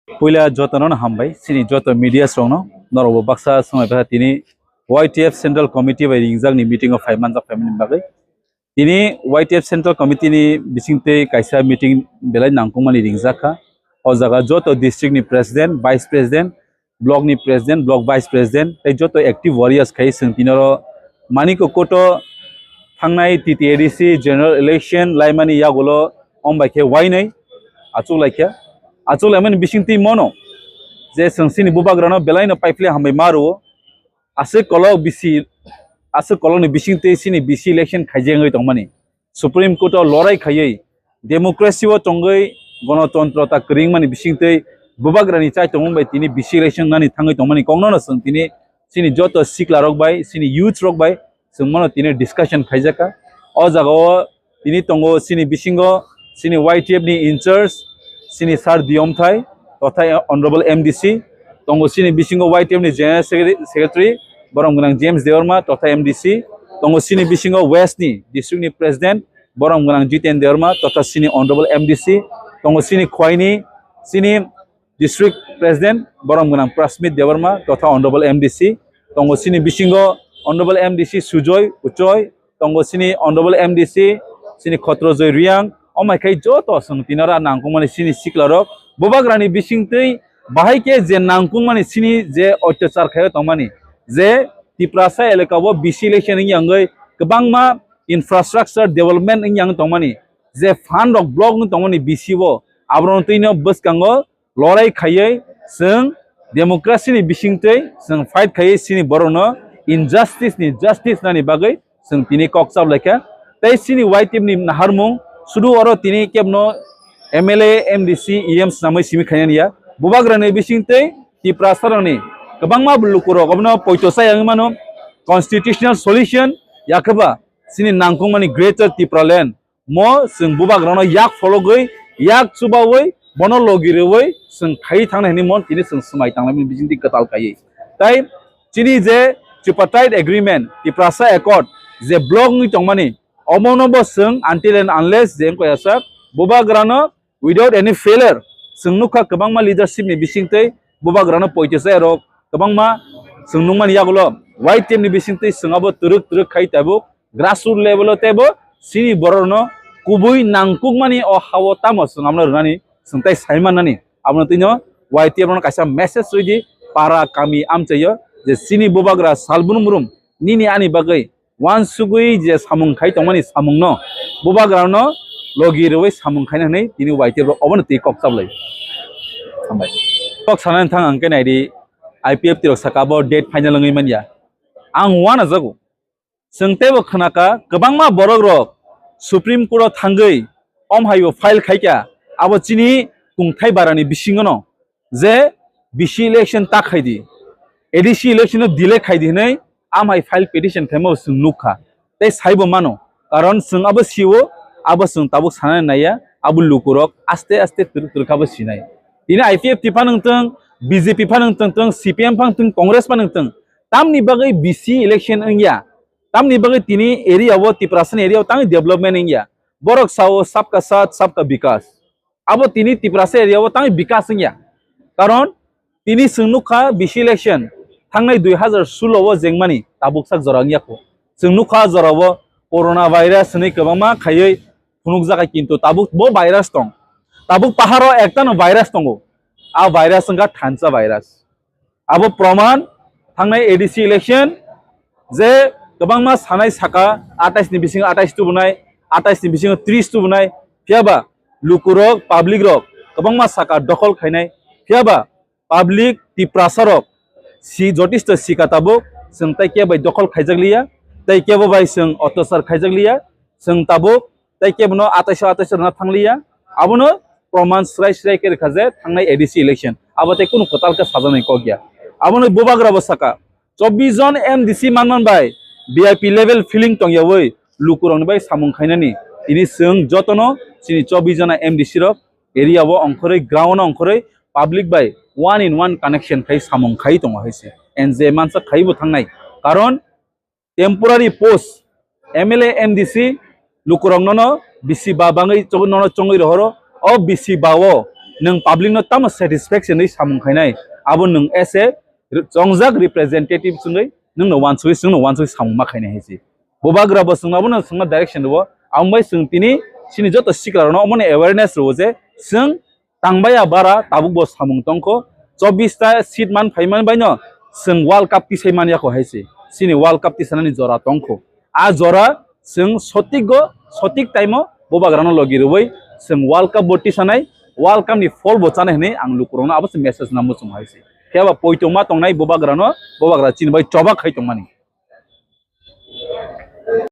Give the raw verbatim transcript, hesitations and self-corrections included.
Puila jotono no hambai, chini joto media rokno, norokbo baksa swngwi bakha tini Y T F Central Committee bai ringjak ni meeting o phai manjak phai mani bagwi. Tini Y T F Central Committee ni bisingtwi kaisa meeting belai nangkukmani ringjak kha. O jaga joto district ni president, vice president, block ni president, block vice president, tei joto active warriors khai chwng tini oro Manikya Koto thangnai T T A D C general election laimani yagulo ombai khe wainai achuk laikha. Achuk laimani bisingtwi mono je chwng chini bubagrano belaino paiphle hambai ma rwo. Aswk kolok bisi, aswk kolokni bisingtwi chini B C election khaijak wngwi tongmani. Supreme Court o lorai khaiwi democracy o tongwi gonotontro ta kwrwngmani bisingtwi bubagrani chai tongmung bai tini B C election nani thangwi tongmani kokno no chwng tini chini joto sikla rok bai, chini youth rok bai chwng mano tini discussion khaijakha. O jaga o tini tongo chini bisingo chini Y T F ni in charge chini Sir Diyomthai totha Honorable M D C, tongo chini bisingo Y T F ni General Secretary, Secretary borom gwnang James Debbarma totha M D C, tongo chini bisingo West ni district ni President borom gwnang Jiten Debbarma totha chini Honorable M D C, tongo chini Khwaini chini District President borom gwnang Prasmit Debbarma totha Honorable M D C, tongo chini bisingo Honorable M D C Sujoy Uchoi, tongo chini Honorable M D C chini Khotrojoy Riang, omai khai joto chwng tinora nangkukmani chini sikla rok bubagrani bisingtwi bahai khe je nangkukmani chini je otyachar khaio tongmani je Tiprasa elaka o B C election wngya wngwi kwbangma infrastructure development wngya wngwi tongmani je fund rok block wngwi tongmani B C o aborok twino bwskango lorai khaiwi chwng democracy ni bisingtwi chwng fight khaiwi chini borokno injustice ni justice nani bagwi chwng tini kok chap laikha. Tei chini Y T F ni naharmung sudu oro tini kebno M L A, M D C, E M swnamwi simi khainani ya. Bubagrani bisingtwi Tiprasa rokni kwbangma lukurok obono poito chaya wngwi mano constitutional solution yakheba chini nangkukmani Greater Tipraland mo chwng bubagrano yak phologwi, yak chubawi, bono logi rwwi chwng khaiwi thangnai hwnwi mo tini chwng swmai tanglaimani bisingtwi kwtal kaiwi. Tai chini je Tripartite Agreement, Tiprasa Accord, je block wngwi tongmani, omono bo chwng until and unless je wngkha ya sak bubagrano without any failure, chwng nukha kwbangma leadership ni bisingtwi bubagrano poito chaya rok kwbangma chwng nukmani yagulo Y T F ni bisingtwi chwng abo twrwk twrwk khai tabuk grassroots level o teibo chini borokno kubui nangkukmani o ha-o tamo chwng abono rwnani chwng tai sai mannani. Abono twino Y T F no kaisa message rwdi para kami amchaio je chini bubagra salbrum brum nini ani bagwi uansugwi je samung khai tongmani samungno bubagrano logi rwui samung khaina hwnwi tini Y T F rok obono twi kok chaplai. Hambai. Kok sanani thang ang khe naidi I P F T rok saka bo date final wngwi manya. Ang uanajago. Chwng teibo khwnaka kwbangma borok rok Supreme Court o thangwi om haibo file khaikha abo chini kungthai barani bisingono je B C election ta khaidi, A D C election no delay khaidi hwnwi amhai file petition khaima bo chwng nukha tei saibo mano, karon chwng abo sio, abo chwng tabuk sanani naiya, abo lukurok aste aste twrwk twrwk kha bo sinai. Tini I P F T phano wngtwng, B J P phano wngtwng, C P M phano wngtwng, Congress phano wngtwng, tamni bagwi B C election wngya, tamni bagwi tini area o, Tiprasani area o tangwi development wngya, borok sao sabka saath sabka bikas. Abo tini Tiprasa area o tangwi bikas wngya. Karon tini chwng nukha B C election thangnai dui hazar sulo o jengmani tabuk sak jora wngya kho. Chwng nukha jora o corona virus hwnwi kwbangma khaiwi phunukjakha kintu tabuk bo virus tong. Tabuk paharo ektano virus tongo. A virus wngkha thansa virus. Abo proman thangnai A D C election je kwbangma sanai saka atais ni bisingo atais tubunai, atais ni bisingo tris tubunai, phiyaba lukurok, public rok kwbangma saka dokhol khainai, phiyaba public Tiprasa rok si jotisto sika tabuk, chwng tai kebo bai dokhol khaijak liya, tai kebo bai chwng otyachar khaijak liya, chwng tabuk tei kebono atais o atais o rwna thangliya. Abono proman srai srai khe rwkha je thangnai A D C election abo tei kunu kwtal khe sajaknai kok ya. Abono bubagra bo saka, chobbish jon M D C manman bai V I P level feeling tongyawi lukurokni bai samung khainani. Tini chwng jotono chini chobbish jona M D C rok area o ongkhorwi, ground o ongkhorwi public bai one in one connection khai samung khai tongo hai se. And je mansa khai bo thangnai. Karon temporary post M L A, M D C lukurok nono bisi ba bangwi chong-, nono chongwi rohoro. O bisi ba o Nwng public no tamo satisfaction ri samung khainai, abo nwng as a re-, chongjak representative chwngwi nwngno wansugwi, chwngno wansugwi samung ma khainai hai se. Bubagra bo chwngno abono chwngno direction rwo, aboni bai chwng tini chini joto sikla rokno omoni awareness rwo je chwng tangbaya bara tabuk bo samung tongkho, chobbish ta seat man phaiman baino chwng World Cup tisai man yakho hai se. Chini World Cup tisanani jora tongkho. A jora chwng sotik go, sotik time o Bubagrano logi rwui chwng World Cup bo tisanai, World Cup ni phol bo chanai hwnwi ang lukurokno abo se message namo chwng hai se. Phiya ba poitongma tongnai Bubagrano, Bubagra chini bai choba khai tongmani.